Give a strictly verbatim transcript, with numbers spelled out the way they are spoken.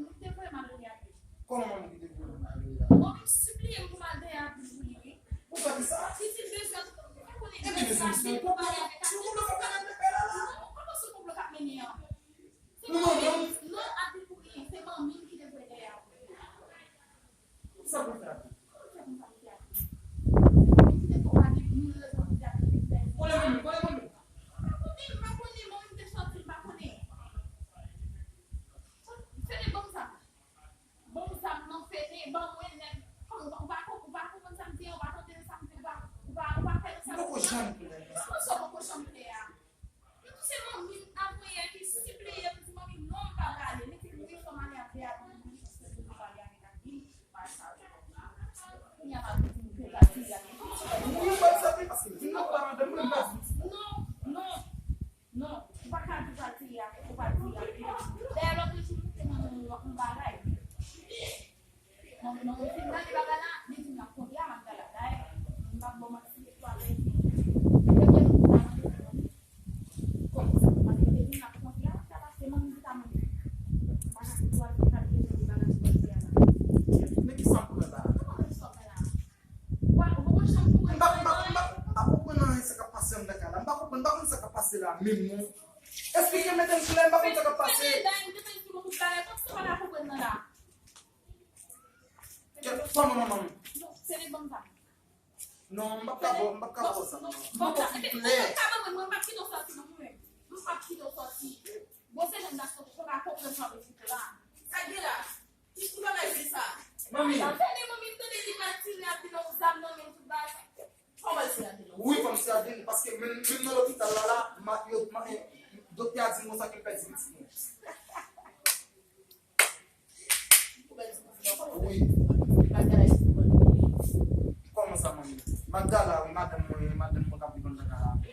Manmi m te voye m al Dèyè Bib. Kòman manmi ki te voye w al Dèyè Bib? Manmi m sipliye m pou m al Dèyè Bib pou li, wi. Pou fè kisa? Pitit bezwen, ou pa konnen. Epi bezwen, ou pa pale avèk Abib. Ou pa pale avèk pè la la. Non, ou pa panse konplo k ap mennen an. Non, non. Non, Abib pou li, se manmi m ki te voye Dèyè Bib. Sa pou fè Abib? Kole manmi, kole manmi. Fede, ban m sa. Ban m zam nan, Fede, ban mwen nèg. Kòman ou pa, ou pa, ou pa konprann sa m di a, ou pa tande sa m di, ou pa, ou pa, ou pa fè sa m di a. M poko janm konnen. Kòman sa w poko janm konnen a? Yo tou se manmi m avanyè ki sipliye m, di manmi m non, m pa prale. Li di m wi, fò m ale avè Abib, wi, paske m pa prale avèk Abib, pa sa. Kounye a m ap di m ke Abib la. Mwen pa sape paske m di non, pa madanm mwen, m pa di. Non, non, non, ou pa ka di w pa di Abib, ou pa di Abib. Dayè lòt jou m te mande yon, yon bagay. Mwen, mwen, mwen fin gade bagay la, li di m l ap konte a, m ap gade la. Dayè, m p ap ba w manti, li twò avèti. Premye moun ki ta mande m, kòman sa, paske li di m l ap konte a, m ap gade la, se manmi ki ta mande m. Bagay ki twò avèti, sa li te jwenn bagay ki twò avèti a la. Men ki sa m pran la? Kòman men ki sa w pran la? Wa, ou poko janm konprann. M pa, m pa, m pa, m pa konprann anyen sa k ap pase anndan kay la. M pa konprann, m pa konn sa k ap pase la menm non. Esplike m, mete m klè, m pa konn sa k ap pase. Dayè, m te fè esplike w tout bagay, kòm si w pa ka konprann nan la. Kèt, fò non, manman. Non, se li ban m sa. Non, m p ap ka ba w, m p ap ka ba w sa, non. M p ap konprann klè. Mwen, mwen, mwen p ap kite w sòti, non, mwen. M p ap kite w sòti. Bon, se jèn gason, ou pa ka konprann sa, men se la. Sa gen la. Ki, ki bagay se sa? Manmi. Tande, manmi, m tande li pral tire ak yon zam nan men tout bagay. Fò m al tire ak li. Wi, fò m tire ak li, paske menm, menm nan lopital la, la, ma, yo, ma, eh, doktè a di m konsa ke l pèdi pitit mwen. Wi. Kòman sa, manmi? Magdala, wi, madanm mwen, madanm mwen k